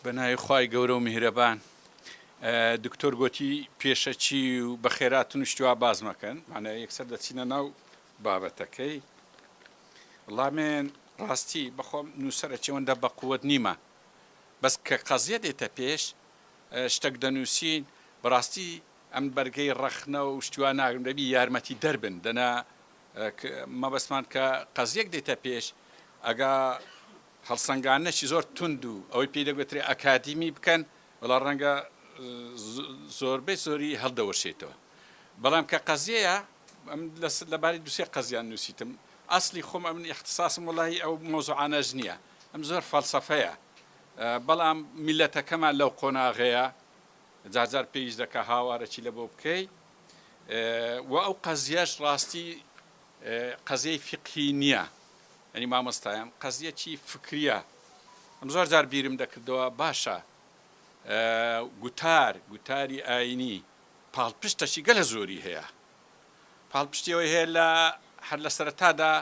بە ناوی خوای گەورە و میهرەبان. دکتۆر گۆتی پێشەکی و بەخێراتن و شتی وا باس مەکەن، مانای یەکسەر دەچینە ناو بابەتەکەی. وەڵا من ڕاستی بەخۆم نووسەرەکی ئەوەندە بە قوەت نیمە، بەس کە قەزیە دێتە پێش شتەک دەنووسین بەڕاستی ئەم بەرگەی ڕەخنە و شتی وا ناگرم، دەبی یارمەتی دەر بن دەنا مەبەستمان کە قەزیەک دێتە پێش ئەگا هەڵسەنگاندنێکی زۆر توند و ئەوەی پێی دەگوترێ ئەکادیمی بکەن، وەڵا ڕەنگە زۆربەی زۆری هەڵدەوەشێتەوە. بەڵام کە قەزیەیە، ئەمن لەبارەی دوو سێ قەزیان نووسیتم، ئەسڵی خۆم ئەمن ئیختساسم وەڵاهی ئەو مەوزوعانەش نییە، ئەم زۆر فەلسەفەیە، بەڵام میللەتەکەمان لەو قۆناغەیە جارجار پێویست دەکا هاوارەکی لەبۆ بکەی و ئەو قەزیەش ڕاستی قەزیەی فیقهی نیە یانی مامۆستایان قەزیەکی فکریە ئەم زۆر جار بیرم دەکردەوە باشە گوتار گوتاری ئاینی پاڵپشتەکی گەلە زۆری هەیە پاڵپشتی ئەوەی هەیە لە هەر لە سەرەتادا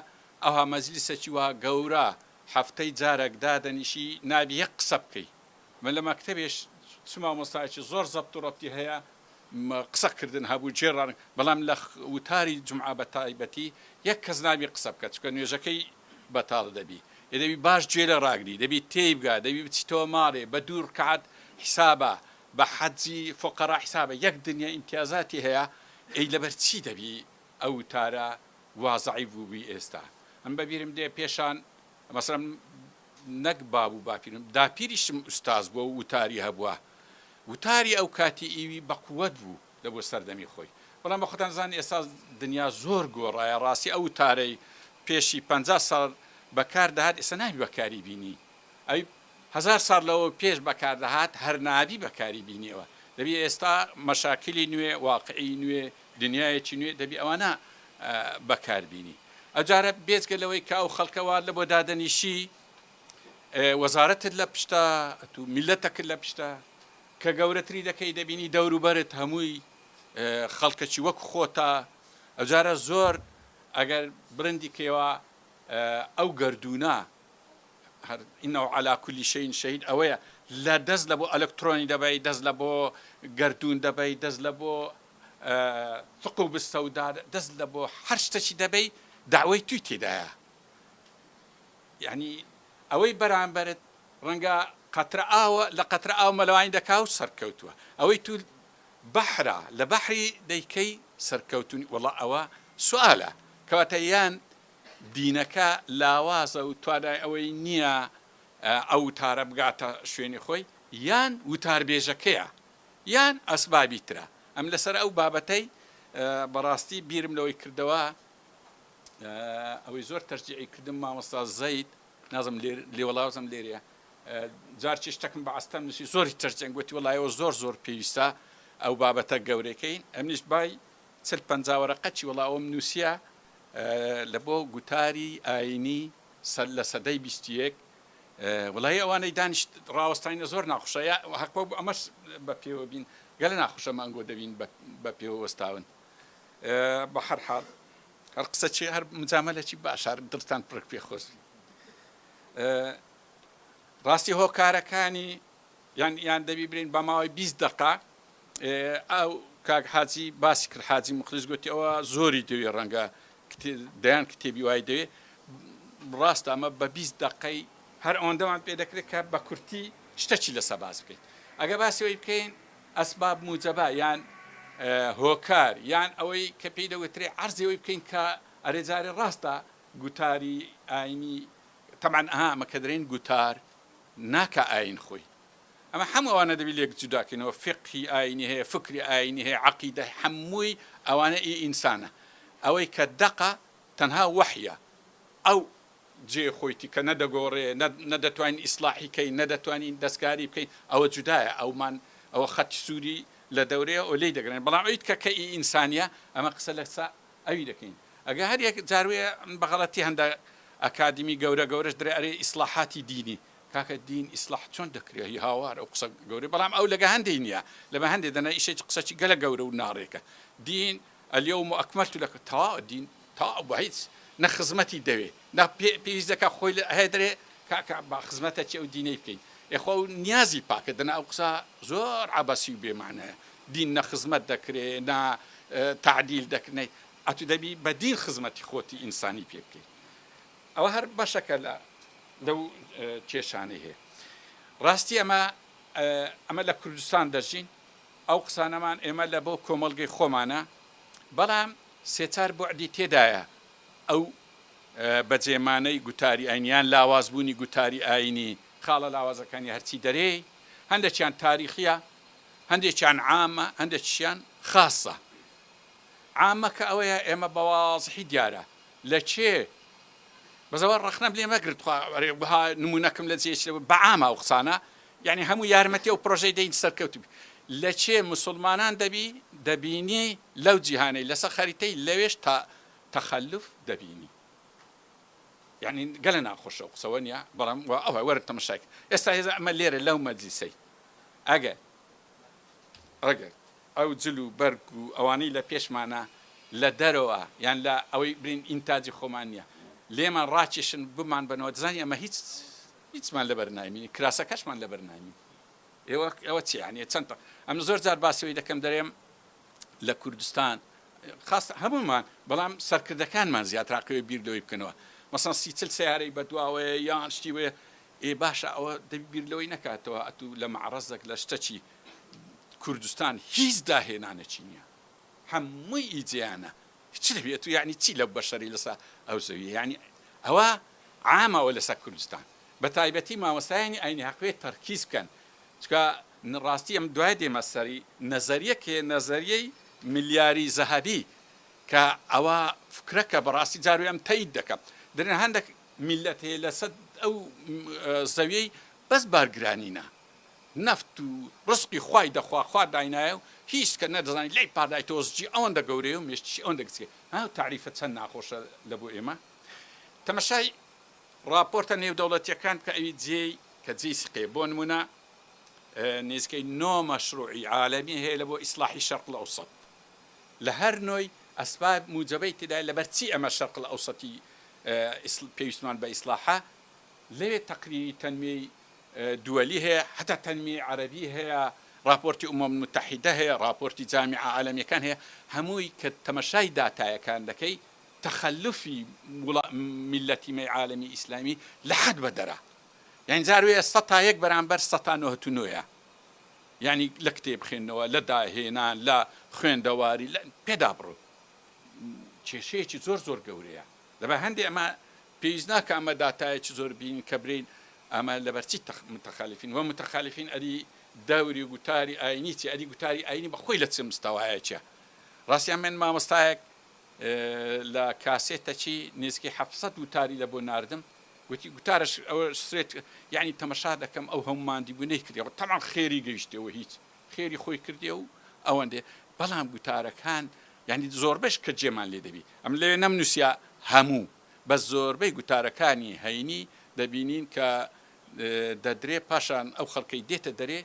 ئەوها مەجلیسەکی وا گەورە هەفتەی جارەک دادەنیشی نابی یەک قسە بکەی من لە مەکتەبێش چ مامۆستایەکی زۆر زەبت و ڕەبتی هەیە قسە کردن هەبوو جێ ڕان بەڵام لە وتاری جومعە بە تایبەتی یەک کەس نابی قسە بکات چونکە نوێژەکەی بەتاڵ دەبی ئێ دەبی باش گوێ لێ ڕاگری دەبی تێی بگا دەبی بچیتەوە ماڵێ بە دوو ڕکات حیسابە بە حەجی فوقەرا حیسابە یەک دنیا ئیمتیازاتی هەیە ئەی لەبەر چی دەبی ئەو وتارە وا زەعیف بووبی ئێستا ئەم بەبیرم دێ پێشان مەسەلەن نەک باب و باپیرم داپیریشم ئوستاز بووە و وتاری هەبووە وتاری ئەو کاتی ئیوی بە قوەت بوو لە بۆ سەردەمی خۆی بەڵام بە خۆتان زانن ئێستا دنیا زۆر گۆڕایە ڕاستی ئەو وتارەی پێشی 50 ساڵ بەکار دەهات ئێستا نابی بەکاری بینی ئەوی هەزار ساڵ لەوە پێش بەکار دەهات هەر نابی بەکاری بینیەوە دەبی ئێستا مەشاکلی نوێ واقعی نوێ دنیایەکی نوێ دەبی ئەوانە بەکار بینی ئەوجارە بێجگە لەوەی کە ئەو خەڵکە وا لە بۆ دادەنیشی وەزارەتت لە پشتە ئەتوو میلەتەکت لە پشتە کە گەورەتری دەکەی دەبینی دەوروبەرت هەمووی خەڵکەکی وەک خۆتە ئەوجارە زۆر ئەگەر بڵندی کەیەوە ئەو گەردوونە هەر انه علی کل شیء شهید ئەوەیە لە دەست لە بۆ ئەلکترۆنی دەبەی دەست لە بۆ گەردوون دەبەی دەست لە بۆ ثقوب السوداء دەست لە بۆ هەر شتەکی دەبەی دەعوەی توی تێدایە یانی ئەوەی بەرامبەرت ڕەنگە قەترە ئاوە لە قەترە ئاو مەلەوانی دەکا و سەرکەوتووە ئەوەی تو بەحرە لە بەحری دەیکەی سەرکەوتونی وەڵا ئەوە سوالە کەواتە یان دینەکە لاوازە و توانای ئەوەی نییە ئەو وتارە بگاتە شوێنی خۆی یان وتاربێژەکەیە یان ئەسبابی ترە ئەم لەسەر ئەو بابەتەی بەڕاستی بیرم لەوەی کردەوە ئەوەی زۆر تەشجیعی کردم مامۆستا زەید نازم لێوەڵاوزم لێرەیە جارچی شتەکم بە ئەستەم نووسی زۆری تەشجیع گوتی وەڵایەوە زۆر زۆر پێویستە ئەو بابەتە گەورەکەین ئەمنیش بای چل پەنجا وەرەقەچی وەڵا ئەوم نووسیە لە بۆ گوتاری ئاینی لە سەدەی 21 وەڵایی ئەوانەی دانیشت ڕاوەستاینە زۆر ناخوشە یا هەق بوو ئەمەش بە پێوە بین گەلە ناخوشە مانگۆ دەبین بە پێوە وەستاون بە هەر حاڵ هەر قسەچی هەر مجامەلەکی باش هەر دڵتان پڕک پێ خۆش ڕاستی هۆکارەکانی یان یان دەبی برین بە ماوەی 20 دقە ئەو کاک حاجی باسی کرد حاجی مخلیس گوتی ئەوە زۆری دەوێ ڕەنگە دەیان کتێبی وای دەوێ ڕاستە ئەمە بە 20 دقەی هەر ئەوەندەمان پێ دەکرێت کە بە کورتی شتەکی لەسە باس بکەیت ئەگە باسی ئەوەی بکەین ئەسباب موجەبە یان هۆکار یان ئەوەی کە پێی دەگوترێ عەرزی ئەوەی بکەین کە ئەرێ جارێ ڕاستە گوتاری ئاینی تەبعەن ئەها ئەمە کە دەرێین گوتار ناکا ئاین خۆی ئەمە هەموو ئەوانە دەبی لێک جوداکەینەوە فیقهی ئاینی هەیە فکری ئاینی هەیە عەقیدە هەمووی ئەوانە ئی ئینسانە ئەوەی کە دەقە تەنها وەحیە ئەو جێ خۆیتی کە نە دەگۆڕێ نە دەتوانین ئیسلاحی کەین نە دەتوانین دەستکاری بکەین ئەوە جودایە ئەومان ئەوە خەتی سووری لە دەورەیە ئەو لێی دەگرن بەڵام ئەویت کە کە ئی ئینسانیە ئەمە قسە لەسە ئەوی دەکەین ئەگە هەر یەک جاروێ بە غەڵەتی هەندە ئەکادیمی گەورە گەورەش درێ ئەرێ ئیسلاحاتی دینی کاکە دین ئیسلاح چۆن دەکرێ هی هاوار ئەو قسە گەورەی بەڵام ئەو لەگە هەندێی نییە لە بە هەندێ دەنا ئیشێکی قسەکی گەلە گەورە و ناڕێکە دین الیوم اکملت لک تەواو دین تەواو بە هیچ نە خزمەتی دەوێ نە پێویست دەکا خۆی لە هەیە دەرێ کاکە با خزمەتەکی ئەو دینەی بکەین. ئێ خۆ ئەو نیازی پاکە دەنا ئەو قسە زۆر عەبەسی و بێ مەعنایە دین نە خزمەت دەکرێ نە تەعدیل دەکرێ ئەتو دەبی بە دین خزمەتی خۆتی ئینسانی پێ بکەی ئەوە هەر بەشەکە لە لەو کێشانەی هەیە ڕاستی ئەمە ئەمە لە کوردستان دەژین ئەو قسانەمان ئێمە لە بۆ کۆمەڵگەی خۆمانە بەڵام سێچار بوعدی تێدایە ئەو بەجێمانەی گوتاری ئاینی یان لاوازبوونی گوتاری ئاینی، خاڵە لاوازەکانی هەرچی دەرێی، هەندێکیان تاریخییە، هەندێکیان عامە، هەندێکیشیان خاسە. عامەکە ئەوەیە ئێمە بە وازحی دیارە لە کێ، بەس ئەوە ڕەخنەم لێ مەگر تخوا ئەرێ ها نموونەکم لە جێ بە عامە ئەو قسانە، یانی هەموو یارمەتی ئەو پرۆژەی دەین سەرکەوتوو بی. لە کێ موسوڵمانان دەبی دەبینی لەو جیهانەی لەسەر خەریتەی لەوێش تا تەخەلوف دەبینی یانی گەلە ناخۆشە ئەو قسە وەنیە بەڵام وا ئەوە وەرە تەمەشای کە ئێستا هێزا ئەمە لێرە لەو مەجلیسەی ئەگەر ئەگەر ئەو جل و بەرگ و ئەوانەی لە پێشمانە لە دەرەوە یان لە ئەوەی برین ئینتاجی خۆمان نییە لێمان ڕاکێشن بمان بنەوە دەزانی ئەمە هیچ هیچمان لەبەر نایمین کراسەکەشمان لەبەر نایمین ئێوە ئەوە چی یانی چەند ئەم زۆر جار باسەوەی دەکەم دەرێم لە کوردستان خاست هەموومان بەڵام سەرکردەکانمان زیاتر ئەقەوێ بیر لەوەی بکەنەوە مەسەن سی چل سەیارەی بەدواوەیە یان شتی وەیە ئێ باشە ئەوە دەبی بیر لەوەی نەکاتەوە ئەتوو لە مەعرەزەک لە شتەکی کوردستان هیچ داهێنانێکی نییە هەمووی ئیجیانە چ دەبی ئەتوو یعنی چی لەو بەشەری لەسە ئەو زەویە یعنی ئەوە عامەوە لەسەر کوردستان بە تایبەتی مامۆستایانی ئاینی هەقوێ تەرکیز بکەن چونکە ڕاستی ئەم دوای دێمە سەری نەزەریەک هەیە نەزەریەی ملیاری زەهەبی کە ئەوە فکرەکە بەڕاستی جاروی ئەم تەید دەکەم دەرێن هەندێک میلەت هەیە لەسەر ئەو زەویەی بەس بارگرانینە نەفت و ڕزقی خوای دەخوا خوا داینایە و هیچ کە نەدەزانی لێی پادایتەوە زجی ئەوەندە گەورەیە و مێشکیشی ئەوەندە گچکەیە ها تەعریفە چەند ناخۆشە لە بۆ ئێمە تەمەشای ڕاپۆرتە نێودەوڵەتییەکان بکە ئەوی جێی کە جێی سقەیە بۆ نموونە نزیکەی نۆ مەشروعی عالەمی هەیە لە بۆ ئیسلاحی شەرق الاوسط لە هەر نۆی ئەسباب موجەبەی تێدایە لەبەر چی ئەمە شەرق الاوسطی پێویستمان بە ئیسلاحە لەوێ تەقریری تەنمیەی دوەلی هەیە هەتا تەنمیەی عەرەبی هەیە ڕاپۆرتی ئومەم متحیدە هەیە ڕاپۆرتی جامیعە عالەمیەکان هەیە هەمووی کە تەمەشای داتایەکان دەکەی تەخەلوفی وڵا میللەتی مەی عالەمی ئیسلامی لە حەد بەدەرە یانی جار وێ سەتا یەک بەرامبەر سەتا نۆهەت و نۆیە یانی لە کتێب خوێندنەوە لە داهێنان لە خوێندەواری لە پێدا بڕۆ کێشەیەکی زۆر زۆر گەورەیە لەبە هەندێ ئەمە پێویست ناکە ئەمە داتایەکی زۆر بین کە برین ئەمە لەبەرچی متەخەلفین وە متەخەلفین ئەری دەوری گوتاری ئاینی چی ئەری گوتاری ئاینی بەخۆی لە چ مستەوایەکە ڕاستیان من مامۆستایەک لە کاسێتەکی نزیکەی 700 وتاری لە بۆ ناردم گوتی گوتارش ئەوە سرێت یعنی تەمەشا دەکەم ئەو هەموو ماندیبوونەی کردی تەمان خێری گەیشتەوە هیچ خێری خۆی کردێ و ئەوەندێ بەڵام گوتارەکان یعنی زۆربەش کە جێمان لێ دەبی ئەم لەوێ نەمنووسیا هەموو بە زۆربەی گوتارەکانی هەینی دەبینین کە دەدرێ پاشان ئەو خەڵکەی دێتە دەرێ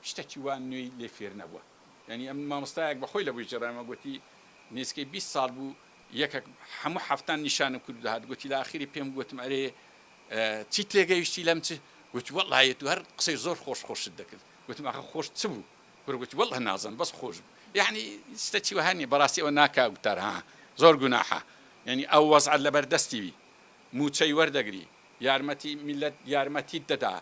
شتێکی وا نوێی لێ فێر نەبووە یعنی ئەم مامۆستایەک بەخۆی لە بۆی جێڕایەوە گوتی نزیکەی 20 ساڵ بوو یەکەک هەموو هەفتان نیشانم کرد دەهات گوتی لە ئاخیری پێم گوتم ئەرێ چی تێگەیشتی لەم چ گوتی وەڵڵاهی تو هەر قسەی زۆر خۆش خۆشت دەکرد گوتم ئاخە خۆش چ بوو کورە گوتی وەڵڵا نازانم بەس خۆش بوو یعنی شتەکی وەها نییە بەڕاستی ئەوە ناکا گوتار ها زۆر گوناحە یعنی ئەو وەزعە لەبەر دەستی بی مووچەی وەردەگری یارمەتی میللەت یارمەتیت دەدا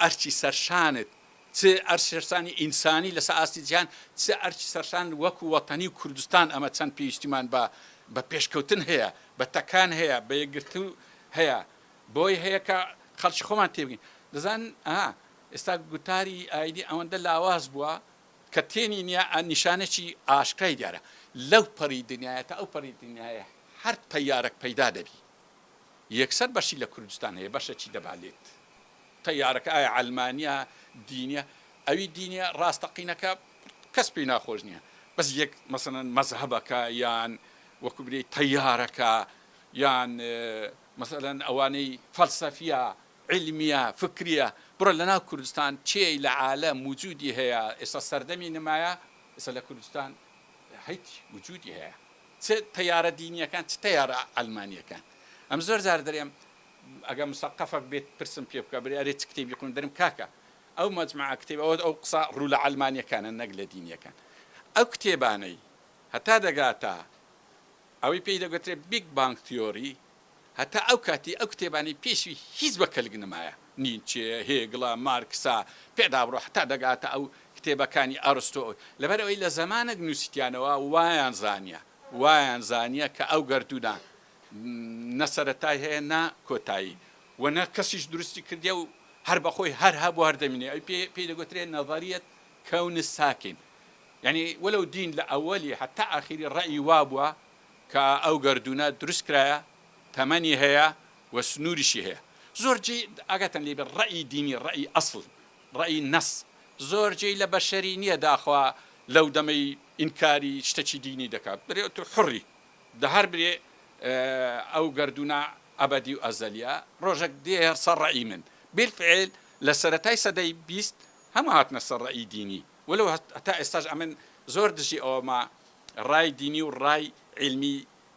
ئەرکی سەرشانت چ ئەرکی سەرشانی ئینسانی لەسەر ئاستی جیهان، چ ئەرکی سەرشان وەکو وەتەنی و کوردستان ئەمە چەند پێویستیمان بە بە پێشکەوتن هەیە، بە تەکان هەیە، بە یەکگرتوو هەیە، بۆی هەیە کە خەڵکی خۆمان تێبگەین. دەزانن ئەها ئێستا گوتاری ئایینی ئەوەندە لاواز بووە کە تێنی نییە، نیشانەکی ئاشکرای دیارە لەو پەڕی دنیایە تا ئەو پەڕی دنیایە هەر تەیارەک پەیدا دەبی یەکسەر بەشی لە کوردستان هەیە بەشەکی دەبالێت. تەیارەکە ئایا عەلمانیە دینیە ئەوی دینیە ڕاستەقینەکە کەس پێی ناخۆش نیە بەس یەک مەسەلەن مەزهەبەکە یان وەکو برێی تەیارەکە یان مەسەلەن ئەوانەی فەلسەفیە عیلمیە فکریە بڕۆ لەناو کوردستان کێی لە عالەم وجودی هەیە ئێستا سەردەمی نمایە ئێستا لە کوردستان هیچ وجودی هەیە چ تەیارە دینیەکان چ تەیارە عەلمانیەکان ئەم زۆر جار دەرێم. ئەگە مسەقەفەک بێت پرسم پێ بکا برێ ئەرێ چ کتێبی خوێند دەرم کاکە ئەو مەجموعە کتێب ئەوە ئەو قسە ڕوو لە عەلمانیەکانە نەک لە دینیەکان ئەو کتێبانەی هەتا دەگاتە ئەوەی پێی دەگوترێ Big Bang Theory هەتا ئەو کاتی ئەو کتێبانەی پێشوی هیچ بە کەلک نمایە نیچێ هێگڵە مارکسە پێدا بڕۆ هەتا دەگاتە ئەو کتێبەکانی ئەرستۆ لەبەر ئەوەی لە زەمانەک نووسیتیانەوە وایان زانیە وایان زانیە کە ئەو گەردوونە نە سەرەتای هەیە نە کۆتایی و نە کەسیش دروستی کردیە و هەر بەخۆی هەر هەبوو هەر دەمینێ ئەوی پێ پێی دەگوترێ نەزەریەت کەون ساکن یعنی وەلەو دین لە ئەوەلی حتا ئاخیری ڕەئی وابووە کە ئەو گەردوونە دروست کرایە تەمەنی هەیە و سنووریشی هەیە زۆر جێی ئاگاتان لێ بێ ڕەئی دینی ڕەئی ئەسڵ ڕەئی نەس زۆر جێی لە بەشەری نییە داخوا لەو دەمەی ئینکاری شتەکی دینی دەکات برێ تۆ حوڕی دە هەر برێ ئەو گەردوونە ئەبەدی و ئەزەلیە ڕۆژەک دێ سەر ڕەئی من بیلفعل لە سەرەتای سەدەی 20 هەموو هاتنە سەر ڕەئی دینی وەلەو هەتا ئێستاش ئەمن زۆر دژی ئەوەمە ڕای دینی و ڕای عیلمی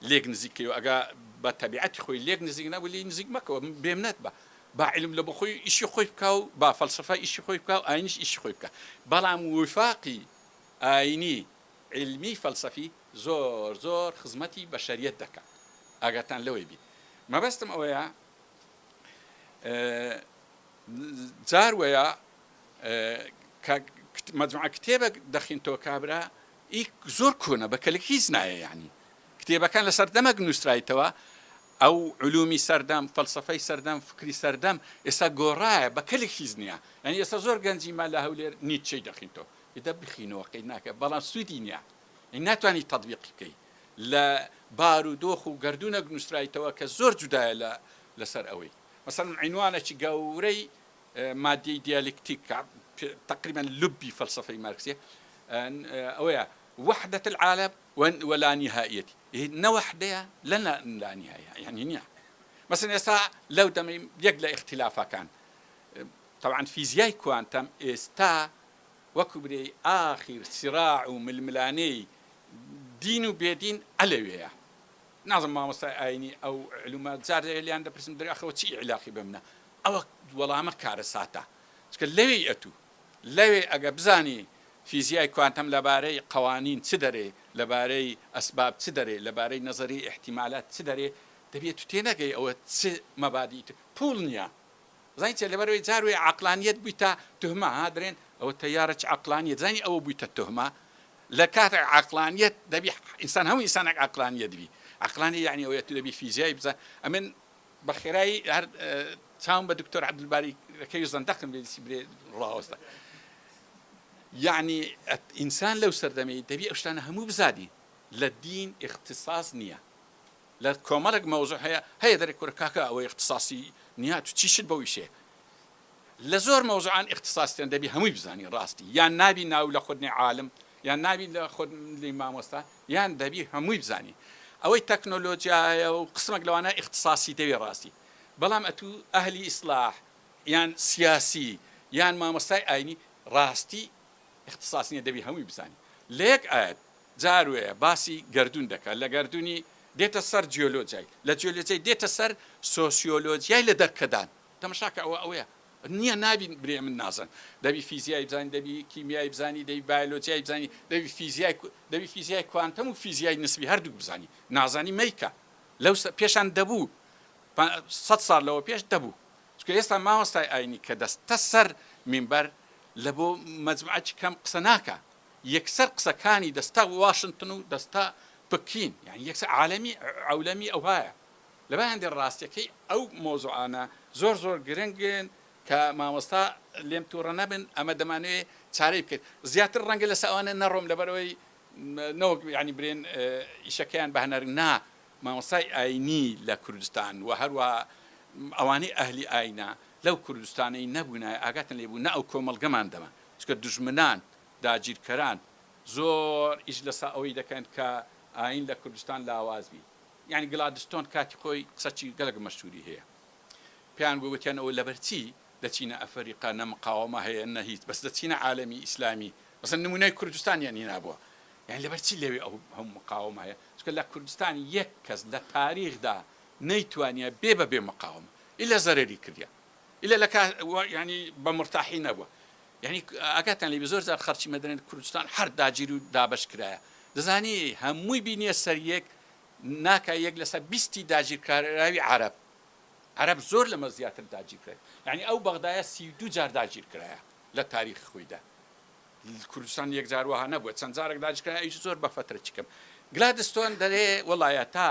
لێک نزیک کەیەوە ئەگە بە تەبیعەتی خۆی لێک نزیک نەبوو لێی نزیک مەکەوە بێمنەت بە با عیلم لە بۆ خۆی ئیشی خۆی بکا و با فەلسەفە ئیشی خۆی بکا و ئاینیش ئیشی خۆی بکا بەڵام وفاقی ئاینی عیلمی فەلسەفی زۆر زۆر خزمەتی بەشەریەت دەکات ئاگاتان لەوەی بی مەبەستم ئەوەیە جار وەیە کە مەجموعە کتێبێک دەخینتەوە کابرا ئی زۆر کۆنە بە کەلک هیچ نایە یانی کتێبەکان لەسەر دەمەک نووسرایتەوە ئەو علومی سەردەم فەلسەفەی سەردەم فکری سەردەم ئێستا گۆڕایە بە کەلک هیچ نییە یانی ئێستا زۆر گەنجی ما لە هەولێر نیتچەی دەخینتەوە ئیدە بخینەوە قەی ناکە بەڵام سوودی نییە ناتوانانی تەطبیقی بکەی لە بار و دۆخ و گەردوونەک نووسرایتەوە کە زۆر جودایە لە لەسەر ئەوەی مەسەلەن عینوانێکی گەورەی مادیەی دیالکتیک کە تەقریبەن لوبی فەلسەفەی مارکسیە ئەوەیە وحدة العالم ولا نهائیەتی نە وحدەیە لە لا نهائیە یعنی نییە مەسەن ئێستا لەو دەمەی یەک لە ئیختلافەکان طبعا فیزیای کوانتەم ئێستا وەکو برێی ئاخیر سراع و ململانێی دین و بێدین ئەلەوێیە نازم مامۆستای ئاینی ئەو علومە جار لێیان دەپرسم درێ ئەخەوە چی ئیعلاقی بە منە ئەوە وەڵامە کارەساتە چونکە لەوێی ئەتوو لەوێ ئەگە بزانی فیزیای کوانتەم لەبارەی قەوانین چ دەرێ لەبارەی ئەسباب چ دەرێ لەبارەی نەزەریەی ئیحتیمالات چ دەرێ دەبی ئەتوو تێنەگەی ئەوە چ مەبادیئی پووڵ نییە زانی چیە لەبەرئەوەی جار وێ عەقلانیەت بوویتە توهمە ها درێن ئەوە تەیارە چ عەقلانیەت زانی ئەوە بوویتە توهمە لە کاتێک عەقلانیەت دەبی ئینسان هەموو ئینسانێک عەقلانیەت بی عەقلانی یعنی ئەوەیە تو دەبی فیزیای بزان ئەمن بە خێرایی هەر چاوم بە دکتۆر عەبدولباری دەکەوی زەندەقم لێ دیسی برێ ڕاوەستە یعنی ئینسان لەو سەردەمەی دەبی ئەو شتانە هەموو بزانی لە دین ئیختیساس نییە لە کۆمەڵێک مەوزوع هەیە هەیە دەرێ کورە کاکە ئەوە ئیختیساسی نییە تو چی شت بەو ئیشەیە لە زۆر مەوزوعان ئیختیساستیان دەبی هەمووی بزانی ڕاستی یان نابی ناو لە خۆت نێ عالم یان نابی لە خۆت نێ مامۆستا یان دەبی هەمووی بزانی ئەوەی تەکنۆلۆجیایە و قسمەک لەوانە ئیختیساسی دەوێ ڕاستی بەڵام ئەتوو ئەهلی ئیسلاح یان سیاسی یان مامۆستای ئاینی ڕاستی ئیختیساس نیە دەبی هەمووی بزانی لە یەک ئایەت جار وەیە باسی گەردوون دەکات لە گەردوونی دێتە سەر جیۆلۆجیای لە جیۆلۆجیای دێتە سەر سۆسیۆلۆجیای لە دەرکەدان تەمەشاکە ئەوە ئەوەیە نییە نابی برێ من نازن دەبی فیزیای بزانی دەبی کیمیای بزانی دەبی بایۆلۆجیای بزانی دەبی فیزیای دەبی فیزیای کوانتەم و فیزیای نسبی هەردووک بزانی نازانی مەیکە لەو پێشان دەبوو سەد ساڵ لەوە پێش دەبوو چونکە ئێستا مامۆستای ئاینی کە دەستە سەر مینبەر لە بۆ مەجموعەکی کەم قسە ناکا یەکسەر قسەکانی دەستە واشنتن و دەستە پکین یانی یەکسەر عالەمی عەولەمی ئەوهایە لەبەر هەندێ ڕاستیەکەی ئەو مەوزوعانە زۆر زۆر گرنگن کە مامۆستا لێم توڕە نەبن ئەمە دەمانەوێ چارەی بکەین زیاتر ڕەنگە لەسەر ئەوانە نەڕۆم لەبەرئەوەی نەوەک یانی برێن ئیشەکەیان بە هەنەر نا مامۆستای ئاینی لە کوردستان و هەروەها ئەوانەی ئەهلی ئاینە لەو کوردستانەی نەبوونایە ئاگاتان لێ بوو نە ئەو کۆمەڵگەمان دەما چونکە دوژمنان داگیرکەران زۆر ئیش لەسە ئەوەی دەکەن کە ئاین لە کوردستان لاواز بی یانی گلادستۆن کاتی خۆی قسەکی گەلەک مەشهوری هەیە پێیان گوتیان ئەوە لەبەرچی دەچینە ئەفەریقا نە مقاوەمە هەیە نە هیچ بەس دەچینە عالەمی ئیسلامی مەسەن نمونەی کوردستانیان هینابووە یانی لەبەرچی لەوێ ئەو هەموو مقاوەمە هەیە چونکە لە کوردستان یەک کەس لە تاریخدا نەیتوانیە بێ بە بێ مقاوەمە. ئیلا زەرەری کردیە ئیلا لە کا یانی بە مورتاحی نەبووە یانی ئاگاتان لێبی زۆر جار خەڵکی مەدەنی کوردستان هەر داگیر و دابەش کرایە دەزانی هەمووی بینیە سەر یەک ناکا یەک لەسەر بیستی داگیرکراوی عەرەب عەرەب زۆر لەمە زیاتر داگیر کرای یانی ئەو بەغدایە 32 جار داگیر کرایە لە تاریخ خۆیدا کوردستان یەک جار وەها نەبووە چەند جارێک داگیر کرایە ئەویش زۆر بە فەترەکی کەم گلادستۆن دەرێ وەڵایە تا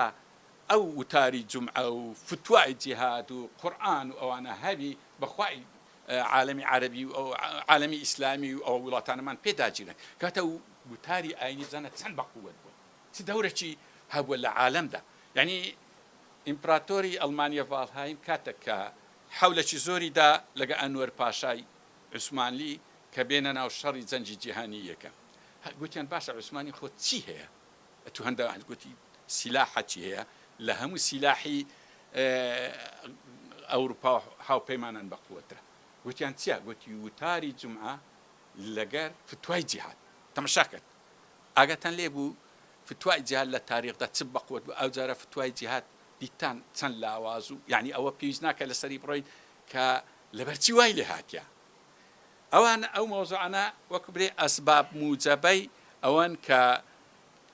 ئەو وتاری جومعە و فتوای جیهاد و قورئان و ئەوانە هەبی بەخوای عالەمی عەرەبی و عالەمی ئیسلامی و ئەو وڵاتانەمان پێ داگیرن کەواتە وتاری ئاینی بزانە چەند بە قووەت بووە چ دەورەکی هەبووە لە عالەمدا یعنی ئیمپراتۆری ئەڵمانیە ڤاڵهایم کاتێک کە حەولەکی زۆری دا لەگە ئەنوەر پاشای عوسمانلی کە بێنە ناو شەڕی جەنگی جیهانی یەکەم گوتیان باشە عوسمانی خۆ چی هەیە ئەتوو هەندە گوتی سیلاحەکی هەیە لە هەموو سیلاحی ئەوروپا و هاوپەیمانان بەقوەترە. گوتیان چیە؟ گوتی وتاری جومعە لەگەر فتوای جیهاد. تەمەشا کەن ئاگاتان لێ بوو فتوای جیهاد لە تاریخدا چ بەقوەت بوو، ئەوجارە فتوای جیهاد دیتان چەند لاواز و یانی ئەوە پێویست ناکە لەسەری بڕۆین کە لەبەرچی وای لێ هاتیە. ئەوان ئەو مەوزوعانە وەک برێ ئەسباب موجەبەی ئەوەن کە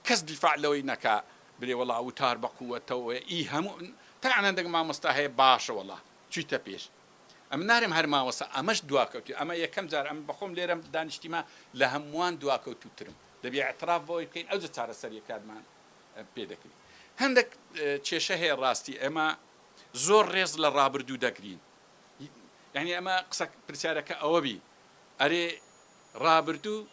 کەس دیفاع لەوەی نەکا برێ وەڵا وتار بە قوەتەوە ئی هەموو تەبعەن هەندەک مامۆستا هەیە باشە وەڵا چویتە پێش ئەمن نارێم هەر مامۆستا ئەمەش دواکەوتوی ئەمە یەکەم جار ئەمن بەخۆم لێرەم دانیشتیمە لە هەمووان دواکەوتووترم دەبی ئیعتراف بەوەی بکەین ئەوجە چارەسەریەکانمان پێ دەکری هەندەک کێشە هەیە ڕاستی ئێمە زۆر ڕێز لە ڕابردوو دەگرین یانی ئەمە قسە پرسیارەکە ئەوە بی ئەرێ ڕابردوو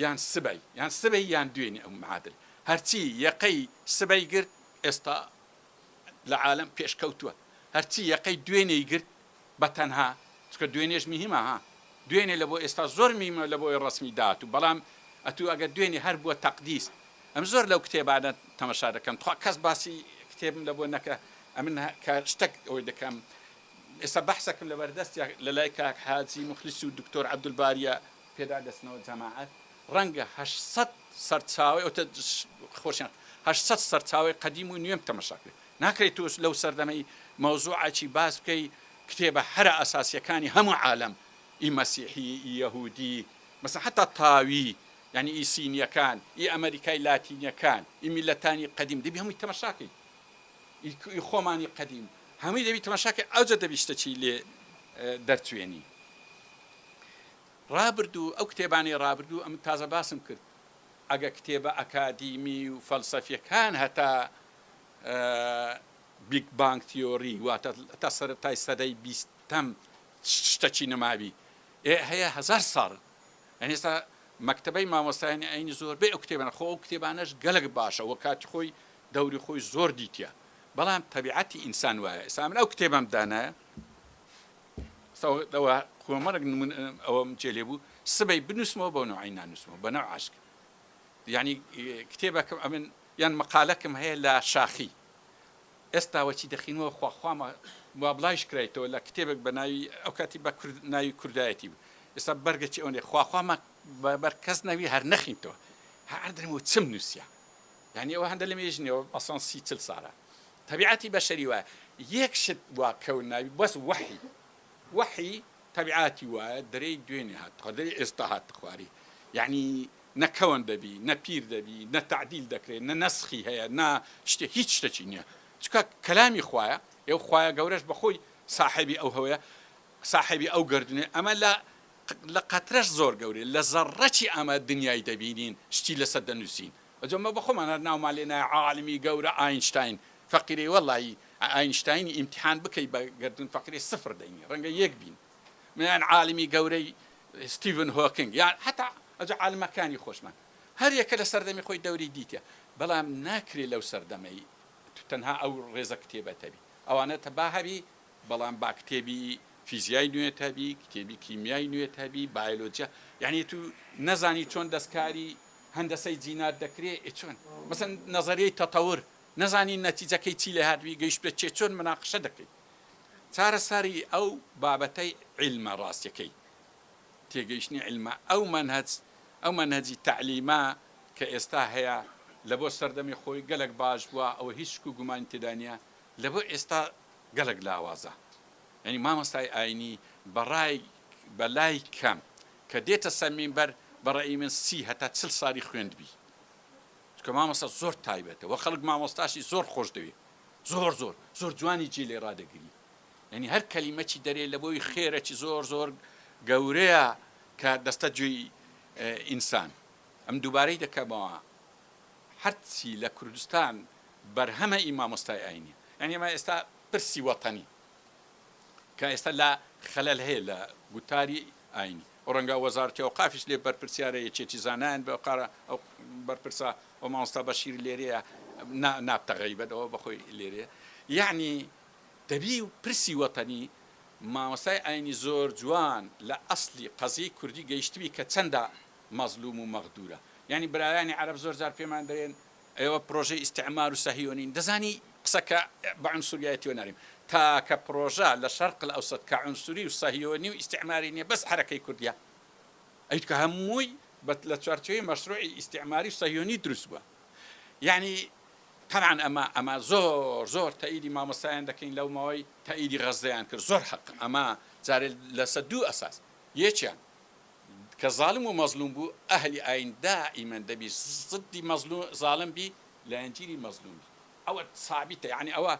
یان سبەی یان سبەی یان دوێنێ ئەو معادل هەرچی یەقەی سبەی گرت ئێستا لە عالەم پێشکەوتووە هەرچی یەقەی دوێنێی گرت بە تەنها چونکە دوێنێش میهمە ها دوێنێ لە بۆ ئێستا زۆر میمە لە بۆی ڕەسمی داهاتوو بەڵام ئەتوو ئەگەر دوێنێ هەر بووە تەقدیس ئەم زۆر لەو کتێبانە تەمەشا دەکەم تخوا کەس باسی کتێبم لە بۆ نەکە ئەمن کە شتەک ئەوەی دەکەم ئێستا بەحسەکم لەبەردەستە لە لای کاک حاجی موخلیس و دکتۆر عەبدولباریە پێدا دەچنەوە جەماعەت ڕەنگە 800 سەرچاوەی ئەوتە خۆشیان 800 سەرچاوەی قەدیم و نوێم تەمەشا کرد ناکرێت تۆ لەو سەردەمەی مەوزوعەکی باس بکەی کتێبە هەرە ئەساسیەکانی هەموو عالەم ئی مەسیحی ئی یەهودی مەسەن حەتا تاوی یانی ئی سینیەکان ئی ئەمەریکای لاتینیەکان ئی میللەتانی قەدیم دەبی هەمووی تەمەشا کەی ئی خۆمانی قەدیم هەمووی دەبی تەمەشا کەی ئەوجە دەبی شتەکی لێ دەرچوێنی. ڕابردوو، ئەو کتێبانەی ڕابردوو ئەمن تازە باسم کرد، ئەگە کتێبە ئەکادیمی و فەلسەفیەکان هەتا Big Bang Theory واتە هەتا سەرەتای سەدەی بیستەم شتەکی نەماوی ئێ هەیە هەزار ساڵ یانی ئێستا مەکتەبەی مامۆستایانی ئاینی زۆربەی ئەو کتێبانە خۆ ئەو کتێبانەش گەلەک باشە وە کاتی خۆی دەوری خۆی زۆر دیتیە بەڵام تەبیعەتی ئینسان وایە ئێستا من ئەو کتێبەم دانایە ئەوە کۆمەڵێک نمونە ئەوەم جێ لێ بوو سبەی بنووسمەوە بەو نەوعەی نانووسمەوە بە نەوع عەشق یعنی کتێبەکەم ئەمن یان مقالەکم هەیە لە شاخی ئێستا وەچی دەخینەوە خواخوامە وا بڵاویش کرایتەوە لە کتێبێک بە ناوی ئەو کاتی بە کورد ناوی کوردایەتی بوو ئێستا بەرگەکی ئەوەندەی خواخوامە بەر کەس نەوی هەر نەخینتەوە هەر دەرمەوە چم نووسیا یعنی ئەوە هەندە لە مێژ نیەوە ئەسڵەن سی چل ساڵە تەبیعەتی بەشەری وایە یەک شت وا کەون ناوی بەس وەحی وەحی تەبیعاتی وایە دەرێی دوێنێ هات خوا دەرێی ئێستا هات خواری یعنی نە کەون دەبی نە پیر دەبی نە تەعدیل دەکرێت نە نەسخی هەیە نە شتێ هیچ شتێکی نییە چونکە کەلامی خوایە ئێو خوایە گەورەش بەخۆی ساحێبی ئەو هەوەیە ساحێبی ئەو گەردونێ ئەمە لە لە قەترەش زۆر گەورەیە لە زەڕەکی ئەمە دنیای دەبینین شتی لەسەر دەنووسین ئەجۆ مە بەخۆمان هەر ناومان لێ نایە عالمی گەورە ئاینشتاین فەقیرەی وەڵایی ئاینشتاینی ئیمتیحان بکەی بە گەردوون فەقیرەی سفر دەینی ڕەنگە یەک بین یان عالمی گەورەی ستیڤن هۆکنگ یان حتا ئەجۆ عالمەکانی خۆشمان هەر یەکە لە سەردەمی خۆی دەوری دیتە بەڵام ناکرێ لەو سەردەمەی تو تەنها ئەو ڕێزە کتێبەت هەبی ئەوانەتە با هەبی بەڵام با کتێبی فیزیای نوێت هەبی، کتێبی کیمیای نوێت هەبی، بایۆلۆجیا، یانی تو نەزانی چۆن دەستکاری هەندەسەی جینات دەکرێ، ئێ چۆن؟ مەسەن نەزەریەی تەتەور، نەزانی نەتیجەکەی چی لێ هاتبی گەیشتبێ چێ چۆن مناقشە دەکەی؟ چارەسەری ئەو بابەتەی عیلمە ڕاستیەکەی تێگەیشتنی عیلمە ئەو مەنهەج ئەو مەنهەجی تەعلیمە کە ئێستا هەیە لە بۆ سەردەمی خۆی گەلەک باش بووە ئەوە هیچ شک و گومانی تێدا نیە لە بۆ ئێستا. گەلەک لاوازە یانی مامۆستای ئاینی بە ڕای بە لای کەم کە دێتە سەر مینبەر بە ڕەئی من 30 هەتا 40 سالی خوێندبی چونکە مامۆستا زۆر تایبەتە وە خەڵک مامۆستاشی زۆر خۆش دەوێ زۆر زۆر زۆر جوانی جێ لێ ڕادەگری یانی هەر کەلیمەکی دەرێ لە بۆی خێرەکی زۆر زۆر گەورەیە کە دەستە گوێی ئینسان ئەم دووبارەی دەکەمەوە هەرچی لە کوردستان بەرهەمە ئی مامۆستای ئاینیە یانی ئەمە ئێستا پرسی وەتەنی کە ئێستا لە خەلەل هەیە لە گوتاری ئاینی و ڕەنگە وەزارەتی ئەوقافیش لێ بەرپرسیارە یەکێتی زانایان بە قارە ئەو بەرپرسە ئەو مامۆستا بەشیر لێرەیە نا نابتە غەیبەت ئەوە بەخۆی لێرەیە یەعنی دەبی پرسی وەتەنی مامۆستای ئاینی زۆر جوان لە ئەسلی قەزیەی کوردی گەیشتبی کە چەندە مەزلوم و مەغدورە یانی برایانی عەرەب زۆر جار پێمان دەرێن ئێوە پرۆژەی ئیستعمار و سەهیۆنین دەزانی قسەکە بە عونسوریایەتیەوە ناریم تاکە پرۆژە لە شەرق الاوسط کە عونسوری و سەهیۆنی و ئیستعماری نیە بەس حەرەکەی کوردیە ئەوی کە هەمووی بە لە چوارچێوەی مەشروعی ئیستعماری و سەهیۆنی دروست بووە یانی تەبعەن ئەمە ئەمە زۆر زۆر تەئیدی مامۆستایان دەکەین لەو ماوەی تەئیدی غەززەیان کرد زۆر حەقە ئەمە جارێ لەسەر دوو ئەساس یەکیان کە زاڵم و مەزلوم بوو ئەهلی ئاین دائیمەن دەبی زدی مەزلوم زاڵم بی لایەنگیری مەزلوم بی ئەوە سابیتە یانی ئەوە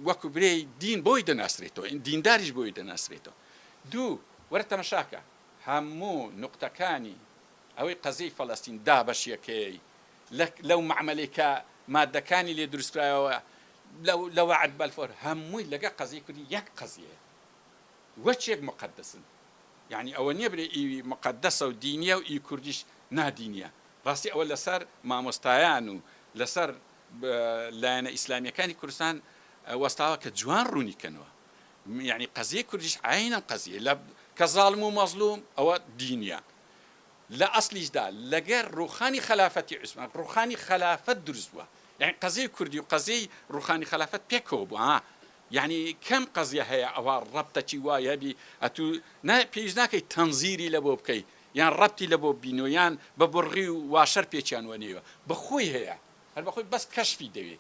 وەکو برێی دین بۆی دەناسرێتەوە دینداریش بۆی دەناسرێتەوە دوو وەرە تەمەشاکە هەموو نوقتەکانی ئەوەی قەزیەی فەلەستین دابەشیەکەی لە لەو مەعمەلەی کە مادەکانی لێ دروستکرایەوە لەو لە وەعد بەلفۆر هەمووی لەگە قەزیەی کوردی یەک قەزیەیە وەچێک موقەدەسن یانی ئەوە نیە برێ ئی موقەدەسە و دینیە و ئی کوردیش نادینیە ڕاستی ئەوە لەسەر مامۆستایان و لەسەر لایەنە ئیسلامیەکانی کوردستان وەستاوە کە جوان ڕوونی کەنەوە یانی قەزیەی کوردیش عەینەن قەزیە لە کە زاڵم و مەزلوم ئەوە دینیە لە ئەسلیشدا لەگەر ڕوخانی خەلافەتی عوسمان ڕوخانی خەلافەت دروست بووە یانی قەزیەی کوردی و قەزیەی ڕوخانی خەلافەت پێکەوە بووە ها یانی کەم قەزیە هەیە ئەوها ڕەبتەکی وای هەبی ئەتوو نا پێویست ناکەی تەنزیری لەبۆ بکەی یان ڕەبتی لەبۆ بینۆ یان بە بڕغی و واشەر پێچیان وەنێوە بەخۆی هەیە هەر بەخۆی بەس کەشفی دەوێ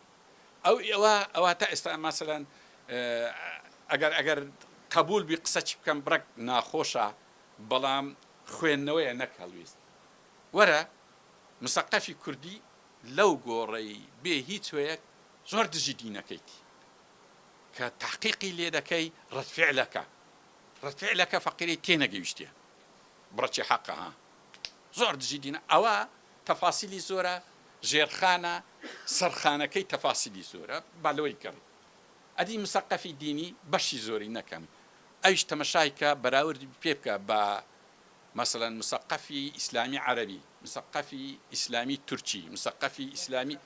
ئەو ئەوە ئەوە تا ئێستا مەسەلەن ئەگەر ئەگەر قەبوول بی قسەکی بکەم بڕەک ناخۆشە بەڵام خوێندنەوەیە نەک هەڵویست وەرە مسەقەفی کوردی لەو گۆڕەی بێ هیچ هۆیەک زۆر دژی دینەکەیتی کە تەحقیقی لێ دەکەی ڕەد فعلەکە ڕەد فعلەکە فەقیرەی تێنەگەیشتیە بڕەکی حەقە ها زۆر دژی دینە ئەوە تەفاسیلی زۆرە ژێرخانە سەرخانەکەی تەفاسیلی زۆرە با لەوەی گەڕی ئەدی مسەقەفی دینی بەشی زۆری نەکەم ئەویش تەمەشای کە بەراوردی پێ بکە بە مەسەلەن مسەقەفی ئیسلامی عەرەبی مسەقەفی ئیسلامی تورکی مسەقەفی ئیسلامی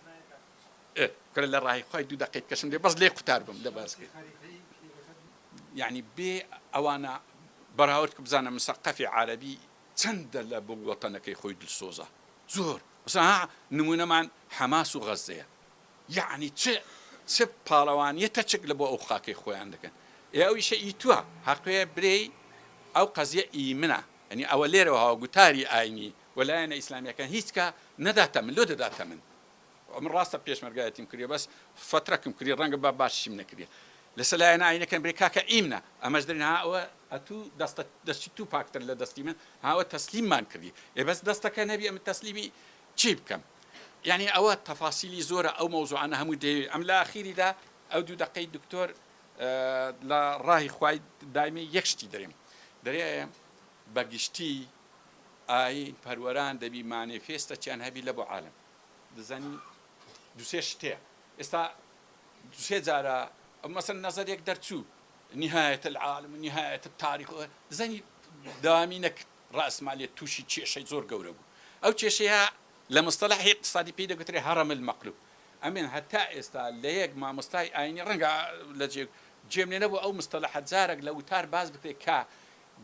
ئێ کورە لە ڕاهی خوای دوو دەقەی بکەشم لێ بەس لێ قوتار بم لە باس کرد یعنی بێ ئەوانە بەراورد کە بزانە مسەقەفی عەرەبی چەندە لە بۆ وەتەنەکەی خۆی دلسۆزە زۆر مەسەلەن ها نمونەمان حەماس و غەزەیە یەعنی چ چ پاڵەوانیەتەچک لە بۆ ئەو خاکەی خۆیان دەکەن ئێ ئەو ئیشە ئی توە هەقوێ برێی ئەو قەزیە ئی منە یەعنی ئەوە لێرەوە هاوە گوتاری ئاینی و لایەنە ئیسلامیەکان هیچ کە نەداتە من لۆ دەداتە من من ڕاستە پێشمەرگایەتیم کردیە بەس فەترەکم کردیە ڕەنگە بە باشیشم نەکردیە لەسەر لایەنە ئاینەکان برێ کاکە ئی منە ئەمەش دەرێن ها ئەوە ئەتوو دەستە دەستی تو پاکتر لە دەستی من ها ئەوە تەسلیممان کردی ئێ بەس دەستەکە نەبی ئەمن تەسلیمی چی بکەم یانی ئەوە تەفاسیلی زۆرە ئەو مەوزوعانە هەموو دەیەوێ ئەم لە ئاخیریدا ئەو دوو دەقەی دکتۆر لە ڕاهی خوای دایمێ یەک شتی دەرێم دەرێ بە گشتی ئاین پەروەران دەبی مانێفێستەکیان هەبی لە بۆ عالەم دەزانی دوسێ شتێ ئێستا دوسێ جارە مەسەن نەزەرێک دەرچوو نهایەت العالم و نهایەت التاریخ دەزانی دەوامی نەکرد ڕەئسمالیەت تووشی کێشەی زۆر گەورە بوو. ئەو کێشەیە لە مستەلەحی ئیقتسادی پێی دەگوترێ هەڕەم المقلوب. ئەمن هەتا ئێستا لە یەک مامۆستای ئایینی ڕەنگە لە جێ جێم لێ نەبوو ئەو مستەلەحە جارەک لە وتار باس بکرێ کە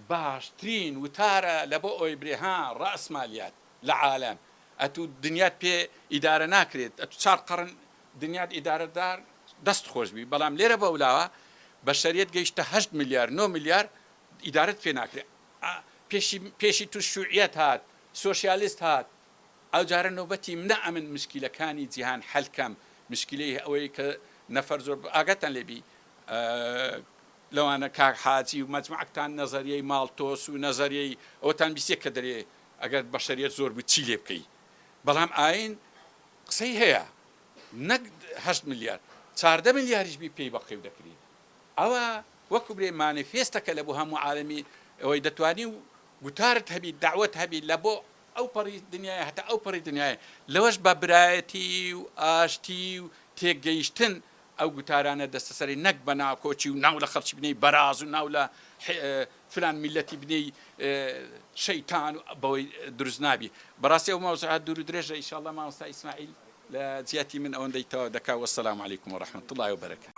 باشترین وتارە لە بۆ ئەوەی برێ ها ڕەئسمالیات لە عالەم ئەتوو دنیات پێ ئیدارە ناکرێت ئەتوو چار قەڕن دنیات ئیدارە دار دەست خۆش بی بەڵام لێرە بەولاوە بەشەریەت گەیشتە هەشت ملیار نۆ ملیار ئیدارەت پێ ناکرێ پێشی پێشی تو شوعیەت هات سۆشیالیست هات ئەوجارە نۆبەتی منە ئەمن مشکیلەکانی جیهان حەل کەم مشکیلەی ئەوەی کە نەفەر زۆر ئاگاتان لێ بی. لەوانە کاک حاجی و مەجموعەکتان نەزەریەی ماڵتۆس و نەزەریەی ئەوەتان بیستیە کە دەرێ ئەگەر بەشەریەت زۆر بوو چی لێ بکەی بەڵام ئاین قسەی هەیە نەک هەشت ملیار 14 ملیاریش بی پێی بەقێو دەکری ئەوە وەکو برێ مانیفێستەکە لە بۆ هەموو عالەمی ئەوەی دەتوانی و گوتارت هەبی دەعوەت هەبی لە بۆ ئەو پەڕی دنیای هەتا ئەو پەڕی دنیای لەوەش بە برایەتی و ئاشتی و تێگەیشتن ئەو گوتارانە دەستەسەری نەک بە ناکۆکی و ناو لە خەڵکی بنێی بەراز و ناو لە فلان میللەتی بنێی شەیتان و بەوەی دروست نابی بەڕاستی ئەو مەوزوعە دوور و درێژە ئیشاڵڵا مامۆستا ئیسماعیل لە جیاتی من ئەوەندەی تەواو دەکا وەسەلام عەلەیکم وەڕەحمەتوڵڵاهی وەبەرەکاتو.